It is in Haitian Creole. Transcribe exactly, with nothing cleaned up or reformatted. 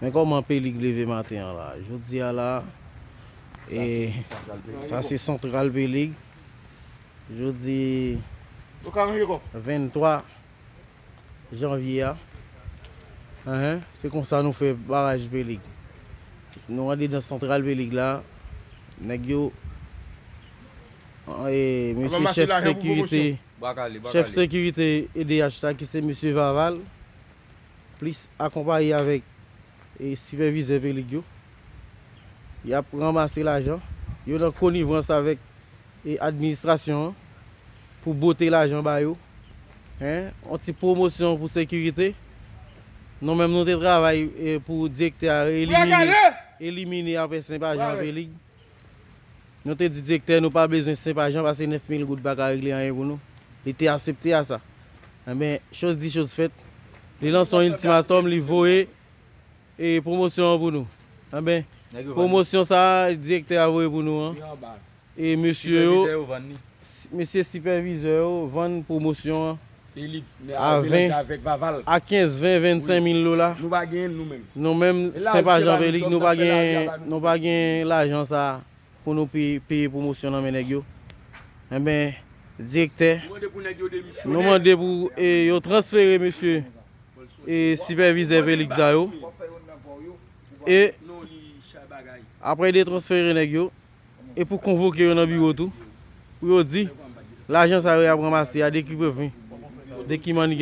Men kòman Pelig leve maten an la? Jodi a la, e, sa se Santral Pelig. Jodi venntwa janvye a. Enhen, se konsa nou fè baraj Pelig. Nou andedan Santral Pelig la. Nèg yo, e, mesye chèf sekirite, chèf sekirite E D H la, ki se mesye Vaval, plis akonpaye avèk, e, sipèvizè Pelig yo. Y ap ranmase lajan. Yo nan konivans avèk, e, administrasyon an pou bote lajan ba yo. Hen, yon ti pwomosyon pou sekirite. Nou menm nou te travay, e, pou direktè a elimine, elimine apre senp ajan Pelig. Nou te di direktè nou pa bezwen senp ajan paske nèf mil goud pa ka regle anyen pou nou. Li te aksepte a sa. Enben, choz di, choz fèt. Li lanse yon iltimatòm, li voye, e, pwomosyon an pou nou. Enben, pwomosyon sa a, direktè a voye pou nou an. E mesye yo, mesye sipèvizè yo vann pwomosyon an a ven, a kenz, ven, vennsenk mil dola. Nou pa genyen l nou menm. Nou menm, senp ajan Pelig, nou pa genyen, nou pa genyen lajan sa a pou nou peye, peye pwomosyon nan men nèg yo. Enben, direktè, nou mande pou, e, yo transfere mesye, e, sipèvizè Pelig sa yo. E apre de transfere nèg yo, e pou konvoke yo nan biwo tou, pou yo di, lajan sa yo y ap ranmase a, de ki pwovens, de ki mann